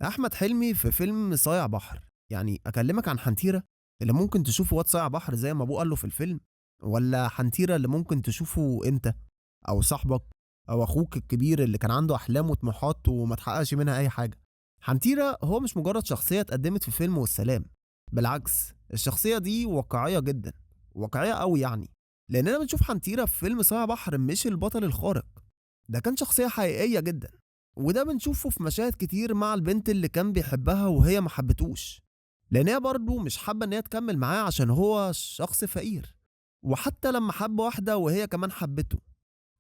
احمد حلمي في فيلم صايع بحر، يعني اكلمك عن حنتيره اللي ممكن تشوفه واد صايع بحر زي ما ابوه قال له في الفيلم، ولا حنتيره اللي ممكن تشوفه انت او صاحبك او اخوك الكبير اللي كان عنده احلام وطموحات وما تحققش منها اي حاجة. حنتيره هو مش مجرد شخصية اتقدمت في فيلم والسلام، بالعكس الشخصية دي واقعية جدا، واقعية قوي يعني، لاننا بنشوف حنتيره في فيلم صايع بحر مش البطل الخارق، ده كان شخصية حقيقية جدا، وده بنشوفه في مشاهد كتير مع البنت اللي كان بيحبها وهي ما حبتوش، لان هي برضه مش حابة ان هي تكمل معاه عشان هو شخص فقير. وحتى لما حب واحدة وهي كمان حبته،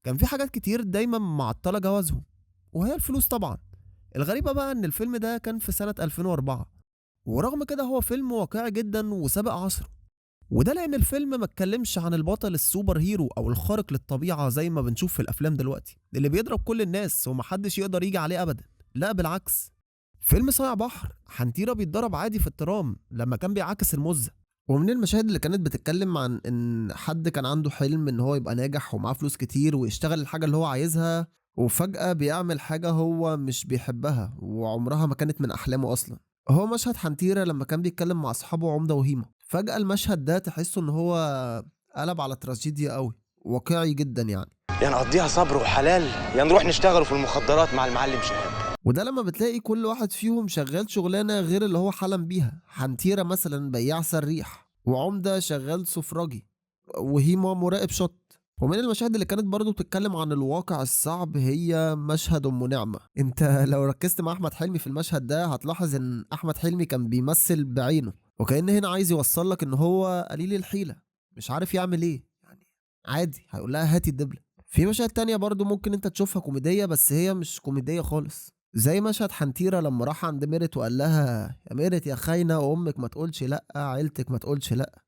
كان في حاجات كتير دايما معطلة جوازهم، وهي الفلوس طبعا. الغريبة بقى ان الفيلم ده كان في سنة 2004، ورغم كده هو فيلم واقعي جدا وسابق عصره، وده لان الفيلم ما اتكلمش عن البطل ال super hero او الخارق للطبيعة زي ما بنشوف في الافلام دلوقتي اللي بيضرب كل الناس ومحدش يقدر يجي عليه ابدا. لا بالعكس، فيلم صايع بحر حنتيره بيتضرب عادي في الترام لما كان بيعاكس المزة. ومن المشاهد اللي كانت بتتكلم عن ان حد كان عنده حلم ان هو يبقى ناجح ومعاه فلوس كتير ويشتغل الحاجة اللي هو عايزها، وفجأة بيعمل حاجة هو مش بيحبها وعمرها ما كانت من أحلامه أصلا. هو مشهد حنتيرة لما كان بيتكلم مع أصحابه عمدة وهيمة، فجأة المشهد ده تحسه إن هو قلب على تراجيديا قوي، واقعي جدا يعني. يا نقضيها صبر وحلال يا نروح نشتغل في المخدرات مع المعلم شهاب. وده لما بتلاقي كل واحد فيهم شغال شغلانة غير اللي هو حلم بيها. حنتيرة مثلا بياع سريح، وعمدة شغال سفرجي، وهيما مراقب شط. ومن المشاهد اللي كانت برضو بتتكلم عن الواقع الصعب هي مشهد أم نعمة. انت لو ركزت مع أحمد حلمي في المشهد ده هتلاحظ ان أحمد حلمي كان بيمثل بعينه، وكأن هنا عايز يوصل لك ان هو قليل الحيلة مش عارف يعمل ايه، يعني عادي هيقول لها هاتي الدبلة. في مشاهد تانية برضو ممكن انت تشوفها كوميدية بس هي مش كوميدية خالص، زي مشهد حنتيرة لما راح عند ميرت وقال لها يا ميرت يا خاينة وامك ما تقولش لا، عيلتك ما تقولش لا.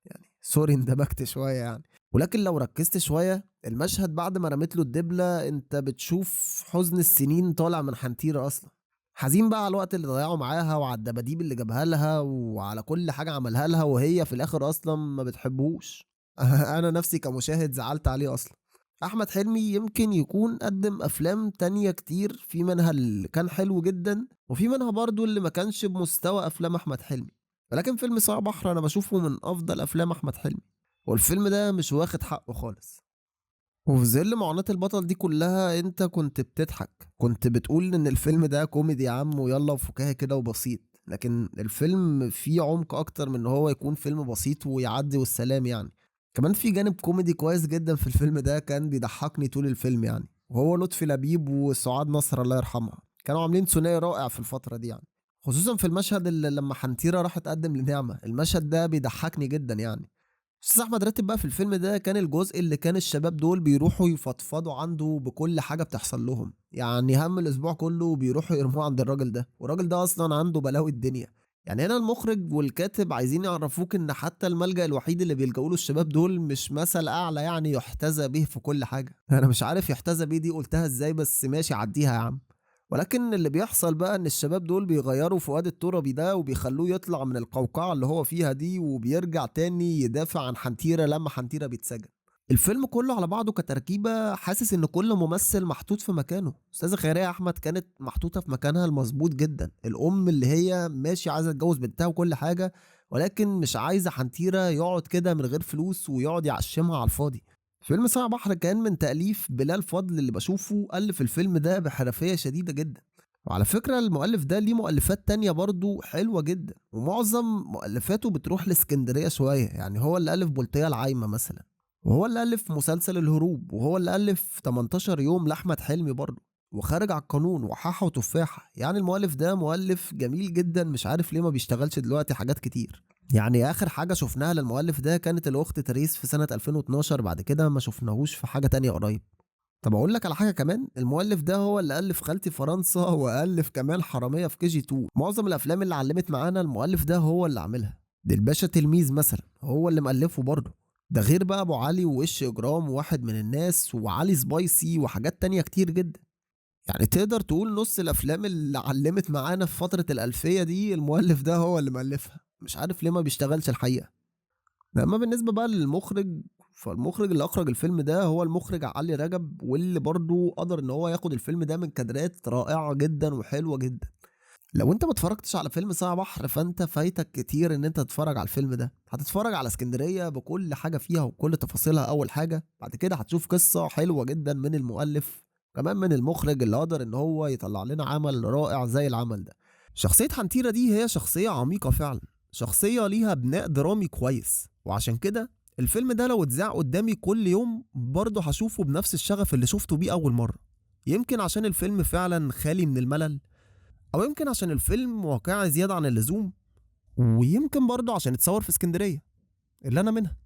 يعني sorry اندمجت شوية يعني، ولكن لو ركزت شوية المشهد بعد ما رمت له الدبلة انت بتشوف حزن السنين طالع من حنتيرة اصلا، حزين بقى على الوقت اللي ضيعه معاها وعلى الدباديب اللي جابها لها وعلى كل حاجة عملها لها، وهي في الاخر اصلا ما بتحبوش. انا نفسي كمشاهد زعلت عليه اصلا. احمد حلمي يمكن يكون قدم افلام تانية كتير، في منها اللي كان حلو جدا وفي منها برضو اللي ما كانش بمستوى افلام احمد حلمي، ولكن فيلم صايع بحر انا بشوفه من افضل افلام احمد حلمي، والفيلم ده مش واخد حقه خالص. وفي ظل معاناة البطل دي كلها انت كنت بتضحك، كنت بتقول ان الفيلم ده كوميدي يا عم ويلا وفكاهة كده وبسيط، لكن الفيلم فيه عمق اكتر من ان هو يكون فيلم بسيط ويعدي والسلام يعني. كمان في جانب كوميدي كويس جدا في الفيلم ده كان بيضحكني طول الفيلم يعني، وهو لطفي لبيب وسعاد نصر الله يرحمها، كانوا عاملين ثنائي رائع في الفترة دي يعني، خصوصا في المشهد اللي لما حنتيرة راح تقدم لنعمة، المشهد ده بيضحكني جدا يعني. أستاذ أحمد راتب بقى في الفيلم ده كان الجزء اللي كان الشباب دول بيروحوا يفضفضوا عنده بكل حاجة بتحصل لهم، يعني هم الأسبوع كله بيروحوا يرموه عند الراجل ده، والراجل ده أصلا عنده بلاوي الدنيا. يعني هنا المخرج والكاتب عايزين يعرفوك إن حتى الملجأ الوحيد اللي بيلجأوا له الشباب دول مش مثل أعلى يعني يحتذى به في كل حاجة. أنا مش عارف يحتذى به دي قلتها إزاي، بس ماشي عديها يا عم. ولكن اللي بيحصل بقى ان الشباب دول بيغيروا فؤاد التربي ده وبيخلوه يطلع من القوقعة اللي هو فيها دي، وبيرجع تاني يدافع عن حنتيرة لما حنتيرة بيتسجن. الفيلم كله على بعضه كتركيبة حاسس ان كل ممثل محطوط في مكانه. استاذة خيرية احمد كانت محطوطة في مكانها المظبوط جدا، الام اللي هي ماشي عايزة تتجوز بنتها وكل حاجة، ولكن مش عايزة حنتيرة يقعد كده من غير فلوس ويقعد يعشمها على الفاضي. فيلم صايع بحر كان من تأليف بلال فضل اللي بشوفه ألف الفيلم ده بحرفية شديدة جدا. وعلى فكرة المؤلف ده ليه مؤلفات تانية برضو حلوة جدا، ومعظم مؤلفاته بتروح لاسكندرية شوية، يعني هو اللي ألف بلطية العايمة مثلا، وهو اللي ألف مسلسل الهروب، وهو اللي ألف 18 يوم لأحمد حلمي برضو، وخارج على القانون، وحاحة وتفاحة. يعني المؤلف ده مؤلف جميل جدا، مش عارف ليه ما بيشتغلش دلوقتي حاجات كتير. يعني آخر حاجة شفناها للمؤلف ده كانت الأخت تريس في سنة 2012، بعد كده ما شفناهوش في حاجة تانية قريب. طب أقول لك على حاجة كمان، المؤلف ده هو اللي ألف خالتي فرنسا، وألف كمان حرامية في كي جي 2. معظم الأفلام اللي علمت معانا المؤلف ده هو اللي عاملها. ده الباشا تلميذ مثلا هو اللي مؤلفه برضه، ده غير بقى أبو علي ووش إجرام وواحد من الناس وعلي سبايسي وحاجات تانية كتير جدا. يعني تقدر تقول نص الأفلام اللي علمت معانا في فترة الألفية دي المؤلف ده هو اللي مؤلفها، مش عارف ليه ما بيشتغلش الحقيقة. أما بالنسبة بقى للمخرج، فالمخرج اللي أخرج الفيلم ده هو المخرج علي رجب، واللي برضو قدر إن هو ياخد الفيلم ده من كادرات رائعة جدا وحلوة جدا. لو انت ما اتفرجتش على فيلم صايع بحر فانت فايتك كتير ان انت تتفرج على الفيلم ده. هتتفرج على اسكندرية بكل حاجة فيها وكل تفاصيلها اول حاجة، بعد كده هتشوف قصة حلوة جدا من المؤلف، كمان من المخرج اللي قدر ان هو يطلع لنا عمل رائع زي العمل ده. شخصية حنتيرة دي هي شخصية عميقة فعلا، شخصية ليها بناء درامي كويس، وعشان كده الفيلم ده لو اتذاع قدامي كل يوم برضه هشوفه بنفس الشغف اللي شفته بيه أول مرة. يمكن عشان الفيلم فعلا خالي من الملل، أو يمكن عشان الفيلم واقعي زيادة عن اللزوم، ويمكن برضه عشان اتصور في اسكندرية اللي أنا منها.